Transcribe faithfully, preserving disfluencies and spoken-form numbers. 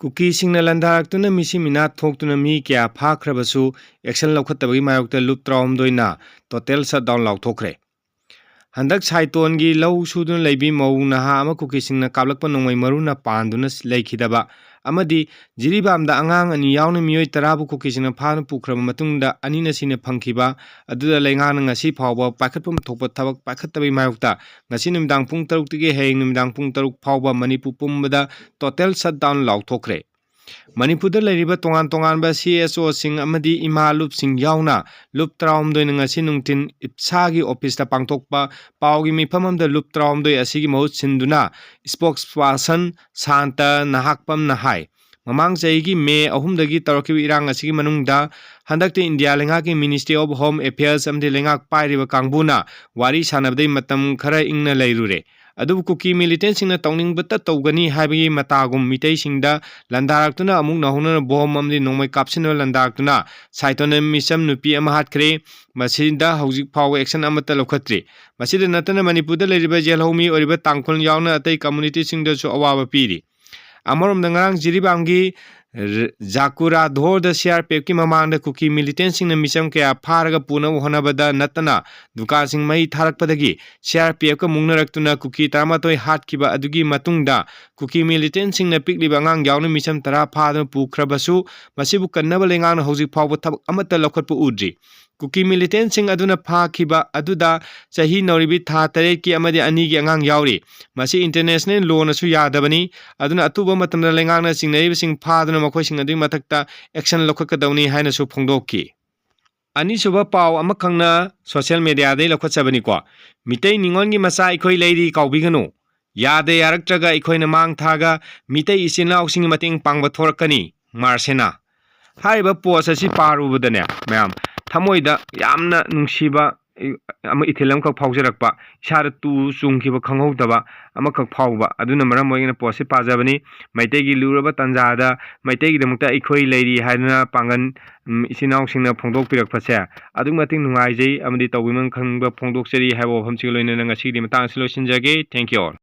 ꯀꯨꯀꯤꯁꯤꯡꯅ ꯂꯥꯟꯗꯥꯔꯛꯇꯨꯅ ꯃꯤꯁꯤ ꯃꯤꯅꯥ ꯊꯣꯛꯇꯨꯅ ꯃꯤ ꯀꯌꯥ ꯐꯥꯈ꯭ꯔꯕꯁꯨ action ꯂꯧꯈꯠꯇꯕꯒꯤ ꯃꯥꯌꯣꯛꯇ ꯂꯨꯞ ꯇꯔꯥꯍꯨꯝꯗꯣꯏꯅ total shutdown ꯂꯥꯎꯊꯣꯛꯈ꯭ꯔꯦ꯫ ꯍꯟꯗꯛ ꯁꯥꯏꯇꯣꯟꯒꯤ ꯂꯧ ꯁꯨꯗꯨꯅ ꯂꯩꯕꯤ ꯃꯧ ꯅꯍꯥ ꯑꯃ ꯀꯨꯀꯤꯁꯤꯡꯅ ꯀꯥꯞꯂꯛꯄ ꯅꯣꯡꯃꯩ ꯃꯔꯨꯅ ꯄꯥꯟꯗꯨꯅ ꯂꯩꯈꯤꯗꯕ ꯑꯃꯗꯤ ꯖꯤꯔꯤꯕꯥꯝꯗ ꯑꯉꯥꯡ ꯑꯅꯤ ꯌꯥꯎꯅ ꯃꯤꯑꯣꯏ ꯇꯔꯥꯕꯨ ꯀꯨꯀꯤꯁꯤꯡꯅ ꯐꯥꯗꯨꯅ ꯄꯨꯈ꯭ꯔꯕ ꯃꯇꯨꯡꯗ ꯑꯅꯤꯅ ꯁꯤꯅ ꯐꯪꯈꯤꯕ ꯑꯗꯨꯗ ꯂꯩꯉꯥꯛꯅ ꯉꯁꯤ ꯐꯥꯎꯕ ꯄꯥꯏꯈꯠꯐꯝ ꯊꯣꯛꯄ ꯊꯕꯛ ꯄꯥꯏꯈꯠꯇꯕꯒꯤ ꯃꯥꯌꯣꯛꯇ ꯉꯁꯤ ꯅꯨꯃꯤꯗꯥꯡ ꯄꯨꯡ ꯇꯔꯨꯛꯇꯒꯤ ꯍꯌꯦꯡ ꯅꯨꯃꯤꯗꯥꯡ ꯄꯨꯡ ꯇꯔꯨꯛ ꯐꯥꯎꯕ ꯃꯅꯤꯄꯨꯔ ꯄꯨꯝꯕꯗ total shutdown ꯂꯥꯎꯊꯣꯛꯈ꯭ꯔꯦ꯫ ꯃꯅꯤꯄꯨꯔꯗ ꯂꯩꯔꯤꯕ ꯇꯣꯉꯥꯟ ꯇꯣꯉꯥꯟꯕ ꯁꯤ ꯑꯦꯁ ꯑꯣꯁꯤꯡ ꯑꯃꯗꯤ ꯏꯃꯥ ꯂꯨꯞꯁꯤꯡ ꯌꯥꯎꯅ ꯂꯨꯞ ꯇꯔꯥꯍꯨꯝꯗꯣꯏꯅ ꯉꯁꯤ ꯅꯨꯡꯊꯤꯟ ꯏꯞꯁꯥꯒꯤ ꯑꯣꯐꯤꯁꯇ ꯄꯥꯡꯊꯣꯛꯄ ꯄꯥꯎꯒꯤ ꯃꯤꯐꯝ ꯑꯃꯗ ꯂꯨꯞ ꯇꯔꯥꯍꯨꯝꯗꯣꯏ ꯑꯁꯤꯒꯤ ꯃꯍꯨꯠ ꯁꯤꯟꯗꯨꯅ spokesperson ꯁꯥꯟꯇ ꯅꯍꯥꯛꯄꯝꯅ ꯍꯥꯏ, ꯃꯃꯥꯡ ꯆꯍꯤꯒꯤ ꯃꯦ ꯑꯍꯨꯝꯗꯒꯤ ꯇꯧꯔꯛꯈꯤꯕ ꯏꯔꯥꯡ ꯑꯁꯤꯒꯤ ꯃꯅꯨꯡꯗ ꯍꯟꯗꯛꯇꯤ ꯏꯟꯗꯤꯌꯥ ꯂꯩꯉꯥꯛꯀꯤ Ministry of Home Affairs ꯑꯃꯗꯤ ꯂꯩꯉꯥꯛ ꯄꯥꯏꯔꯤꯕ ꯀꯥꯡꯕꯨꯅ ꯋꯥꯔꯤ ꯁꯥꯟꯅꯕꯗꯩ ꯃꯇꯝ ꯈꯔ ꯏꯪꯅ ꯂꯩꯔꯨꯔꯦ꯫ ꯑꯗꯨꯕꯨ ꯀꯨꯀꯤ militantꯁꯤꯡꯅ ꯇꯧꯅꯤꯡꯕꯇ ꯇꯧꯒꯅꯤ ꯍꯥꯏꯕꯒꯤ ꯃꯇꯥꯒꯨꯝ ꯃꯤꯇꯩꯁꯤꯡꯗ ꯂꯥꯟꯗꯥꯔꯛꯇꯨꯅ ꯑꯃꯨꯛ ꯅꯧꯍꯧꯅꯅ ꯕꯣꯝ ꯑꯃꯗꯤ ꯅꯣꯡꯃꯩ ꯀꯥꯞꯁꯤꯟꯅꯕ ꯂꯥꯟꯗꯥꯔꯛꯇꯨꯅ ꯁꯥꯏꯇꯣꯟꯅ ꯃꯤꯆꯝ ꯅꯨꯄꯤ ꯑꯃ ꯍꯥꯠꯈ꯭ꯔꯦ꯫ ꯃꯁꯤꯗ ꯍꯧꯖꯤꯛ ꯐꯥꯎꯕ action ꯑꯃꯠꯇ ꯂꯧꯈꯠꯇ꯭ꯔꯤ꯫ ꯃꯁꯤꯗ ꯅꯠꯇꯅ ꯃꯅꯤꯄꯨꯔꯗ ꯂꯩꯔꯤꯕ ꯖꯦꯜꯍꯧꯃꯤ ꯑꯣꯏꯔꯤꯕ ꯇꯥꯡꯈꯨꯜ ꯌꯥꯎꯅ ꯑꯇꯩ communityꯁꯤꯡꯗꯁꯨ ꯑꯋꯥꯕ ꯄꯤꯔꯤ꯫ ꯑꯃꯔꯣꯝꯗ ꯉꯔꯥꯡ ꯖꯤꯔꯤꯕꯥꯝꯒꯤ ꯔ-, ꯖꯥꯀꯨꯔꯥꯙꯣꯔꯗ C R P Fꯀꯤ ꯃꯃꯥꯡꯗ ꯀꯨꯀꯤ militantꯁꯤꯡꯅ ꯃꯤꯆꯝ ꯀꯌꯥ ꯐꯥꯔꯒ ꯄꯨꯅꯕ ꯍꯣꯠꯅꯕꯗ ꯅꯠꯇꯅ ꯗꯨꯀꯥꯟꯁꯤꯡ ꯃꯩ ꯊꯥꯔꯛꯄꯗꯒꯤ C R P Fꯀ ꯃꯨꯛꯅꯔꯛꯇꯨꯅ ꯀꯨꯀꯤ ꯇꯔꯥꯃꯥꯊꯣꯏ ꯍꯥꯠꯈꯤꯕ ꯑꯗꯨꯒꯤ ꯃꯇꯨꯡꯗ ꯀꯨꯀꯤ militantꯁꯤꯡꯅ ꯄꯤꯛꯂꯤꯕ ꯑꯉꯥꯡ ꯌꯥꯎꯅ ꯃꯤꯆꯝ ꯇꯔꯥ ꯐꯥꯗꯨꯅ ꯄꯨꯈ꯭ꯔꯕꯁꯨ ꯃꯁꯤꯕꯨ ꯀꯟꯅꯕ ꯂꯩꯉꯥꯛꯅ ꯍꯧꯖꯤꯛ ꯐꯥꯎꯕ ꯊꯕꯛ ꯑꯃꯠꯇ ꯂꯧꯈꯠꯄ ꯎꯗ꯭ꯔꯤ꯫ ꯀꯨꯀꯤ militantꯁꯤꯡ ꯑꯗꯨꯅ ꯐꯥꯈꯤꯕ ꯑꯗꯨꯗ ꯆꯍꯤ ꯅꯧꯔꯤꯕꯤ ꯊꯥ ꯇꯔꯦꯠꯀꯤ ꯑꯃꯗꯤ ꯑꯅꯤꯒꯤ ꯑꯉꯥꯡ ꯌꯥꯎꯔꯤ꯫ ꯃꯁꯤ international lawꯅꯁꯨ ꯌꯥꯗꯕꯅꯤ꯫ ꯑꯗꯨꯅ ꯑꯊꯨꯕ ꯃꯇꯝꯗ ꯂꯩꯉꯥꯛꯅ ꯆꯤꯡꯅꯔꯤꯕꯁꯤꯡ ꯐꯥꯗꯨꯅ ꯃꯈꯣꯏꯁꯤꯡ ꯑꯗꯨꯒꯤ ꯃꯊꯛꯇ action ꯂꯧꯈꯠꯀꯗꯧꯅꯤ ꯍꯥꯏꯅꯁꯨ ꯐꯣꯡꯗꯣꯛꯈꯤ꯫ ꯑꯅꯤꯁꯨꯕ ꯄꯥꯎ ꯑꯃꯈꯛꯅ social mediaꯗꯒꯤ ꯂꯧꯈꯠꯆꯕꯅꯤꯀꯣ꯫ ꯃꯤꯇꯩ ꯅꯤꯉꯣꯜꯒꯤ ꯃꯆꯥ ꯑꯩꯈꯣꯏ ꯂꯩꯔꯤ ꯀꯥꯎꯕꯤꯒꯅꯨ꯫ ꯌꯥꯗ ꯌꯥꯔꯛꯇ꯭ꯔꯒ ꯑꯩꯈꯣꯏꯅ ꯃꯥꯡ ꯊꯥꯒ ꯃꯤꯇꯩ ꯏꯆꯤꯟ ꯏꯅꯥꯎꯁꯤꯡꯒꯤ ꯃꯇꯦꯡ ꯄꯥꯡꯕ ꯊꯣꯔꯛꯀꯅꯤ꯫ ꯃꯥꯔꯁꯦꯅꯥ꯫ ꯍꯥꯏꯔꯤꯕ post ꯑꯁꯤ ꯄꯥꯔꯨꯕꯗꯅꯦ ꯃꯌꯥꯝ, ꯊꯃꯣꯏꯗ ꯌꯥꯝꯅ ꯅꯨꯡꯁꯤꯕ ꯑꯃ, ꯏꯊꯤꯜ ꯑꯃꯈꯛ ꯐꯥꯎꯖꯔꯛꯄ, ꯏꯁꯥꯗ ꯇꯨ ꯆꯣꯡꯈꯤꯕ ꯈꯪꯍꯧꯗꯕ ꯑꯃꯈꯛ ꯐꯥꯎꯕ, ꯑꯗꯨꯅ ꯃꯔꯝ ꯑꯣꯏꯗꯨꯅ postꯁꯤ ꯄꯥꯖꯕꯅꯤ꯫ ꯃꯩꯇꯩꯒꯤ ꯂꯨꯔꯕ ꯇꯥꯟꯖꯥꯗ ꯃꯩꯇꯩꯒꯤꯗꯃꯛꯇ ꯑꯩꯈꯣꯏ ꯂꯩꯔꯤ ꯍꯥꯏꯗꯨꯅ ꯄꯥꯡꯒꯜ, ꯎꯝ, ꯏꯆꯤꯟ ꯏꯅꯥꯎꯁꯤꯡꯅ ꯐꯣꯡꯗꯣꯛꯄꯤꯔꯛꯄꯁꯦ ꯑꯗꯨꯛꯀꯤ ꯃꯇꯤꯛ ꯅꯨꯡꯉꯥꯏꯖꯩ ꯑꯃꯗꯤ ꯇꯧꯕꯤꯃꯟ ꯈꯪꯕ ꯐꯣꯡꯗꯣꯛꯆꯔꯤ ꯍꯥꯏꯕ ꯋꯥꯐꯝꯁꯤꯒ ꯂꯣꯏꯅꯅ ꯉꯁꯤꯒꯤꯗꯤ ꯃꯇꯥꯡ ꯑꯁꯤ ꯂꯣꯏꯁꯤꯟꯖꯒꯦ꯫ Thank you all꯫